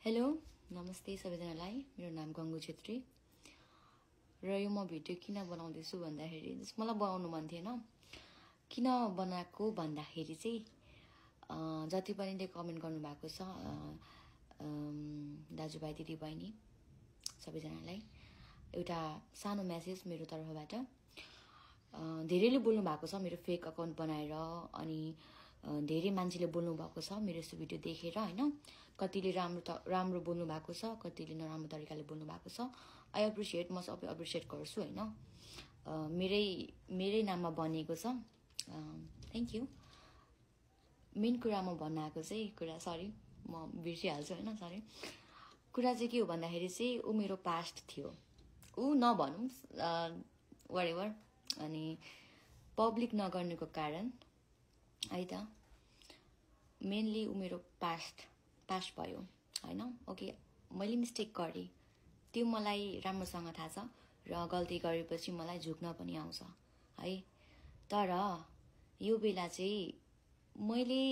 hello नमस्ते सबैजनालाई मेरो नाम गंगु छेत्री र यो म भिडियो किन बनाउँदैछु भन्दाखेरि मलाई बनाउनु मन थिएन किन बनाएको भन्दाखेरि चाहिँ जति पनि कमेन्ट गर्नु भएको छ दाजुभाइ दिदीबहिनी सबैजनालाई एउटा सानो मेसेज मेरो तर्फबाट धेरैले बोल्नु भएको छ मेरो फेक अकाउन्ट बनाएर अनि धेरै मान्छेले बोल्नु भएको छ मेरो यस्तो भिडियो देखेर हैन कतिले राम्रो बोल्नु भएको छ कतिले नराम्रो तरिकाले बोल्नु भएको छ आई एप्रिशिएट म सबै एप्रिशिएट गर्छु हैन मेरै नाममा बनेको छ थ्यांक यू मेन कुरा म भन्न आएको चाहिँ कुरा सरी म बिर्सिहाल्छु हैन सरी कुरा चाहिँ के हो भन्दाखेरि चाहिँ उ मेरो पास्ट थियो उ नभनौं व्हाटएभर अनि पब्लिक नगर्नुको कारण है त मेनली उ मेरो पास्ट भयो हैन ओके मैले मिस्टेक गरे त्यो मलाई राम्रोसँग थाहा छ र गल्ती गरेपछि मलाई झुक्न पनि आउँछ है तर यो बेला चाहिँ मैले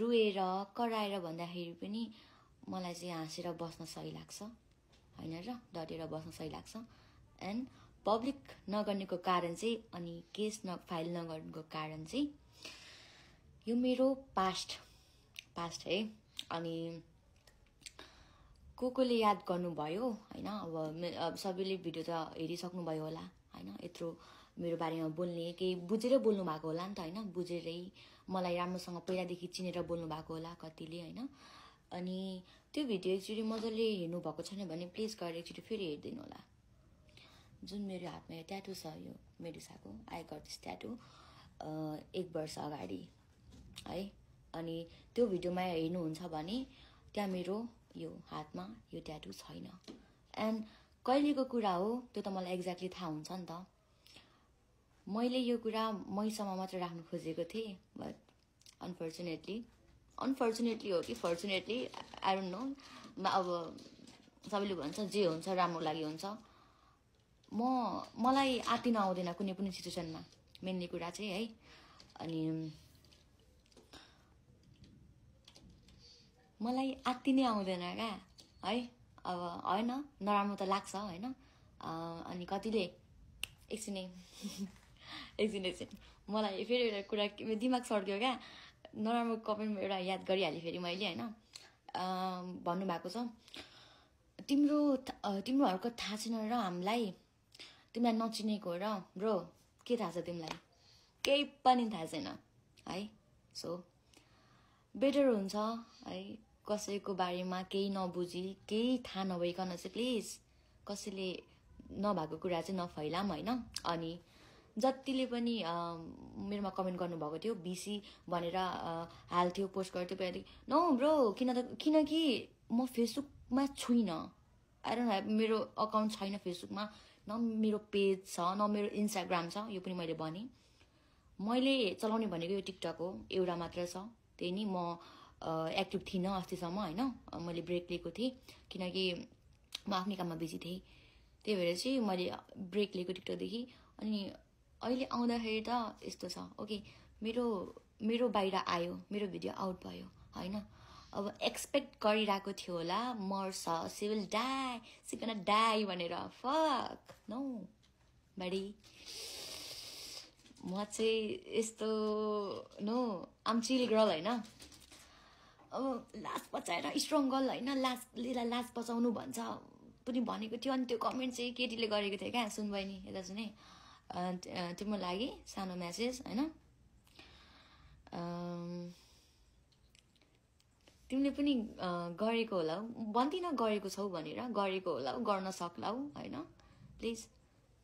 रुएर कराएर भन्दाखेरि पनि मलाई चाहिँ हाँसेर बस्न सही लाग्छ हैन र डटेर बस्न सही लाग्छ एन्ड पब्लिक नगर्नेको कारण चाहिँ अनि केस फाइल नगर्नुको कारण चाहिँ यो मेरो पास्ट है अनि कोले याद गर्नुभयो हैन अब सबैले भिडियो त हेरिसक्नु भयो होला हैन यत्रो मेरो बारेमा बोल्ने केही बुझेर बोल्नु भएको होला नि त हैन बुझेरै मलाई राम्रोसँग पहिलादेखि चिनेर बोल्नु भएको होला कतिले हैन अनि त्यो भिडियो एकचोटी मजाले हेर्नु भएको छैन भने प्लिज गएर एकचोटी फेरि हेर्दिनु होला जुन मेरो हातमा ट्याटु छ यो मेडुसाको आई गट दिस ट्याटु 1 वर्ष अगाडि है अनि त्यो भिडियोमा हेर्नुहुन्छ भने त्यहाँ मेरो यो हातमा यो ट्याटु छैन एन्ड कहिलेको कुरा हो त्यो त मलाई एक्ज्याक्टली थाहा हुन्छ नि त मैले यो कुरा मैसम्म मात्र राख्न खोजेको थिएँ बट अनफर्चुनेटली हो कि फर्चुनेटली आई डोन्ट नो अब सबैले भन्छ जे हुन्छ राम्रो लागि हुन्छ मलाई आत्तिन आउँदैन कुनै पनि सिचुएसनमा मेनली कुरा चाहिँ है अनि मलाई आत्तिनै आउँदैन क्या है अब हैन नराम्रो त लाग्छ हैन अनि कतिले एकछिन मलाई फेरि एउटा कुरा दिमाग सर्क्यो क्या नराम्रो कमेन्ट एउटा याद गरिहालेँ फेरि मैले हैन भन्नुभएको छ तिम्रोहरूको थाहा छैन र हामीलाई तिमीलाई नचिनेको र ब्रो के थाहा छ तिमीलाई केही पनि थाहा छैन है सो बेटर हुन्छ है कसैको बारेमा केही नबुझी केही थाहा नभइकन चाहिँ प्लिज कसैले नभएको कुरा चाहिँ नफैलाम हैन अनि जतिले पनि मेरोमा कमेन्ट गर्नुभएको थियो बीसी भनेर हाल्थ्यो पोस्ट गर्थ्यो पहिलादेखि नो ब्रो किनकि म फेसबुकमा छुइनँ आई डोन्ट ह्याभ मेरो अकाउन्ट छैन फेसबुकमा न मेरो पेज छ न मेरो इन्स्टाग्राम छ यो पनि मैले भने मैले चलाउने भनेको यो टिकटक हो एउटा मात्र छ त्यही नि म एक्टिभ थिइनँ अस्तिसम्म हैन मैले ब्रेक लिएको थिएँ किनकि म आफ्नै काममा बिजी थिएँ त्यही भएर चाहिँ मैले ब्रेक लिएको टिकटकदेखि अनि अहिले आउँदाखेरि त यस्तो छ ओके मेरो बाहिर आयो मेरो भिडियो आउट भयो हैन अब एक्सपेक्ट गरिरहेको थियो होला मर्छ सिविल डाई भनेर फक नो बडी म चाहिँ यस्तो नो आम चिल गर्ल हैन अब लाज बचाएर स्ट्रङ गर्ल हैन लाज बचाउनु भन्छ पनि भनेको थियो अनि त्यो कमेन्ट चाहिँ केटीले गरेको थियो क्या सुन बहिनी यता सुने तिम्रो लागि सानो मेसेज हैन तिमीले पनि गरेको होला भन्दिन गरेको छौ भनेर गरेको होला गर्न सक्लाउ हैन प्लिज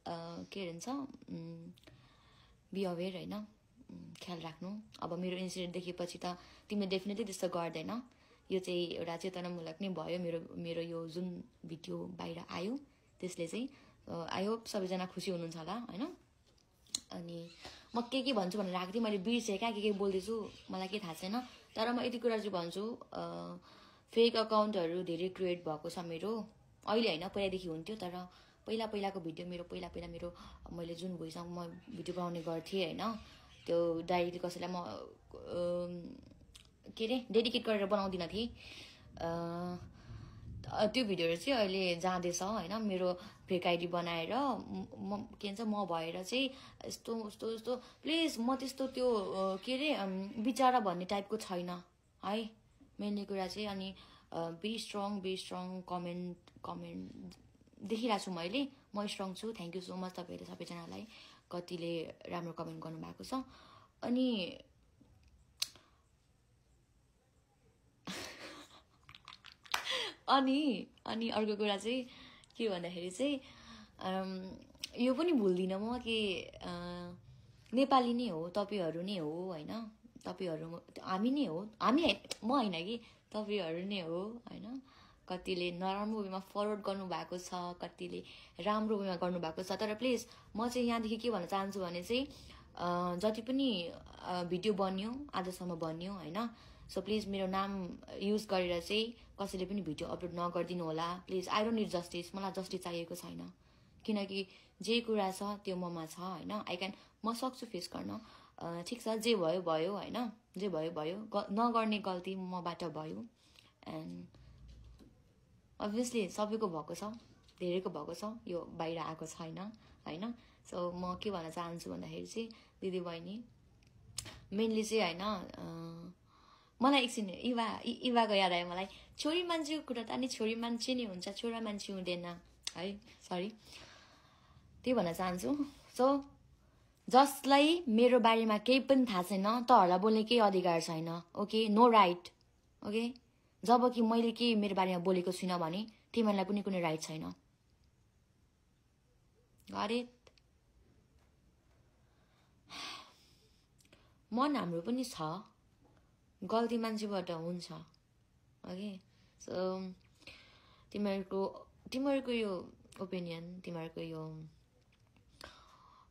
के भन्छ बी अवेयर हैन ख्याल राख्नु अब मेरो इन्सिडेन्ट देखेपछि त तिमीले डेफिनेटली त्यस्तो गर्दैन यो चाहिँ एउटा चेतनामूलक नै भयो मेरो यो जुन भिडियो बाहिर आयो त्यसले चाहिँ आई होप सबैजना खुसी हुनुहुन्छ होला हैन अनि म के भन्छु भनेर राख्दै मैले बिर्सेँ क्या के बोल्दैछु मलाई के थाहा छैन तर म यति कुरा चाहिँ भन्छु फेक अकाउन्टहरू धेरै क्रिएट भएको छ मेरो अहिले हैन पहिलादेखि हुन्थ्यो तर पहिलाको भिडियो मेरो पहिला मेरो मैले जुन भोइसमा म भिडियो बनाउने गर्थेँ हैन त्यो डाइरेक्टली कसैलाई म के रे डेडिकेट गरेर बनाउँदिन थिएँ त्यो भिडियोहरू चाहिँ अहिले जाँदैछ होइन मेरो फेक आइडी बनाएर के भन्छ म भएर चाहिँ यस्तो यस्तो यस्तो प्लिज म त्यस्तो त्यो के अरे विचारा भन्ने टाइपको छैन है मेनली कुरा चाहिँ अनि बी स्ट्रङ कमेन्ट देखिरहेको छु मैले म स्ट्रङ छु थ्याङ्क यू सो मच तपाईँहरूले सबैजनालाई कतिले राम्रो कमेन्ट गर्नुभएको छ अनि अनि अर्को कुरा चाहिँ के भन्दाखेरि चाहिँ यो पनि भुल्दिनँ म कि नेपाली नै हो तपाईँहरू नै हो होइन तपाईँहरू हामी नै हो हामी म होइन कि तपाईँहरू नै हो होइन कतिले नराम्रो वेमा फरवर्ड गर्नुभएको छ कतिले राम्रो वेमा गर्नुभएको छ तर प्लिज म चाहिँ यहाँदेखि के भन्न चाहन्छु भने चाहिँ जति पनि भिडियो बन्यो आजसम्म बन्यो होइन सो प्लिज मेरो नाम युज गरेर चाहिँ कसैले पनि भिडियो अपलोड नगरिदिनु होला please I don't need justice मलाई जस्टिस चाहिएको छैन किनकि जे कुरा छ त्यो ममा छ होइन आई क्यान म सक्छु फेस गर्न ठिक छ जे भयो भयो होइन जे भयो भयो नगर्ने गल्ती मबाट भयो एन्ड अभियसली सबैको भएको छ धेरैको भएको छ यो बाहिर आएको छैन होइन सो म के भन्न चाहन्छु भन्दाखेरि चाहिँ दिदी बहिनी मेनली चाहिँ होइन मलाई एकछिन इवाको याद आयो मलाई छोरी मान्छेको कुरा त अनि छोरी मान्छे नै हुन्छ छोरा मान्छे हुँदैन है सरी त्यही भन्न चाहन्छु सो जसलाई मेरो बारेमा केही पनि थाहा छैन तहरूलाई बोल्ने केही अधिकार छैन ओके नो राइट ओके जब कि मैले के मेरो बारेमा बोलेको छुइनँ भने तिमीहरूलाई पनि कुनै राइट छैन गरे मन हाम्रो पनि छ गल्ती मान्छेबाट हुन्छ ओके सो तिमीहरूको यो ओपिनियन तिमीहरूको यो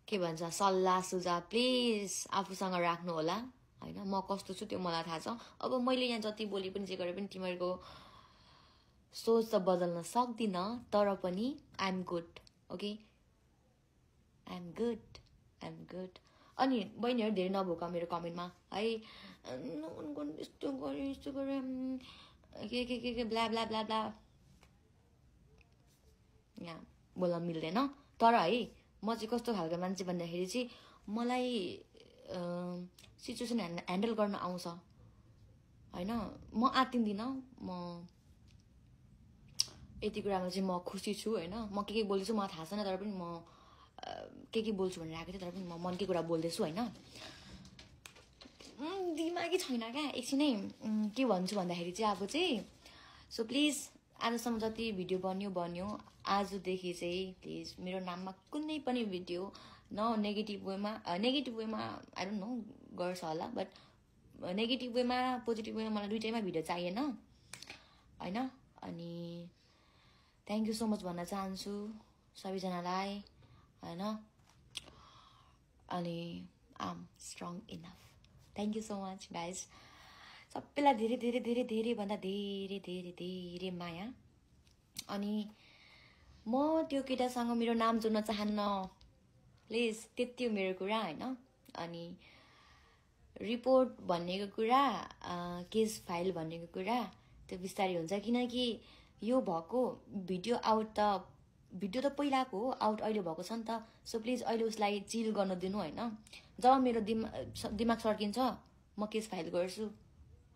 के भन्छ सल्लाह सुझाव प्लिज आफूसँग राख्नु होला होइन म कस्तो छु त्यो मलाई थाहा छ अब मैले यहाँ जति बोले पनि जे गरे पनि तिमीहरूको सोच त बदल्न सक्दिनँ तर पनि I am good okay I am good अनि बहिनीहरू धेरै नभोका मेरो कमेन्टमा है यस्तो गरे के ब्ला ब्ला ब्ला ब्ला यहाँ बोल्न मिल्दैन तर है म चाहिँ कस्तो खालको मान्छे भन्दाखेरि चाहिँ मलाई सिचुएसन ह्यान्डल गर्न आउँछ होइन म आत्तिँदिनँ म यति कुरामा चाहिँ म खुसी छु होइन म के बोल्दैछु मलाई थाहा छैन तर पनि म के बोल्छु भनेर आएको थिएँ तर पनि म मनकै कुरा बोल्दैछु होइन दिमागी छैन क्या एकछिनै के भन्छु भन्दाखेरि चाहिँ अब चाहिँ सो प्लिज आजसम्म जति भिडियो बन्यो आजदेखि चाहिँ प्लिज मेरो नाममा कुनै पनि भिडियो न नेगेटिभ वेमा आई डोन्ट नो गर्छ होला बट नेगेटिभ वेमा पोजिटिभ वेमा मलाई दुइटैमा भिडियो चाहिएन होइन अनि थ्याङ्क यू सो मच भन्न चाहन्छु सबैजनालाई होइन अनि am strong enough thank you so much guys सबैलाई धेरै धेरै धेरै धेरैभन्दा धेरै धेरै धेरै माया अनि म त्यो केटासँग मेरो नाम जोड्न चाहन्न प्लिज त्यति हो मेरो कुरा होइन अनि रिपोर्ट भनेको कुरा केस फाइल भनेको कुरा त्यो बिस्तारै हुन्छ किनकि यो भएको भिडियो त पहिलाको हो आउट अहिले भएको छ नि त सो प्लिज अहिले उसलाई चिल गर्न दिनु होइन जब मेरो दिमाग सर्किन्छ म केस फाइल गर्छु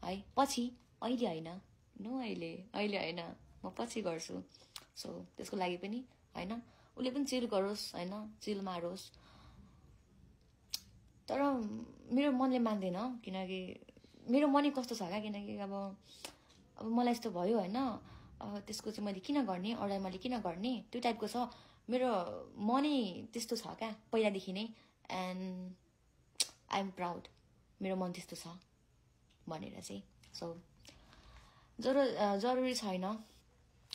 है पछि अहिले होइन अहिले होइन म पछि गर्छु सो त्यसको लागि पनि होइन उसले पनि चिल गरोस् होइन चिल मारोस् तर मेरो मनले मान्दैन किनकि मेरो मनै कस्तो छ क्या किनकि अब मलाई यस्तो भयो होइन त्यसको चाहिँ मैले किन गर्ने अरूलाई मैले किन गर्ने त्यो टाइपको छ मेरो मनै त्यस्तो छ क्या पहिलादेखि नै एन्ड आई एम प्राउड मेरो मन त्यस्तो छ भनेर चाहिँ सो जरुरी छैन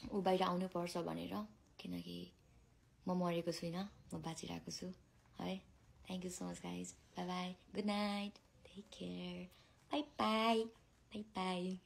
ऊ बाहिर आउनु पर्छ भनेर किनकि म मरेको छुइनँ म बाँचिरहेको छु है thank you so much guys bye bye good night take care bye by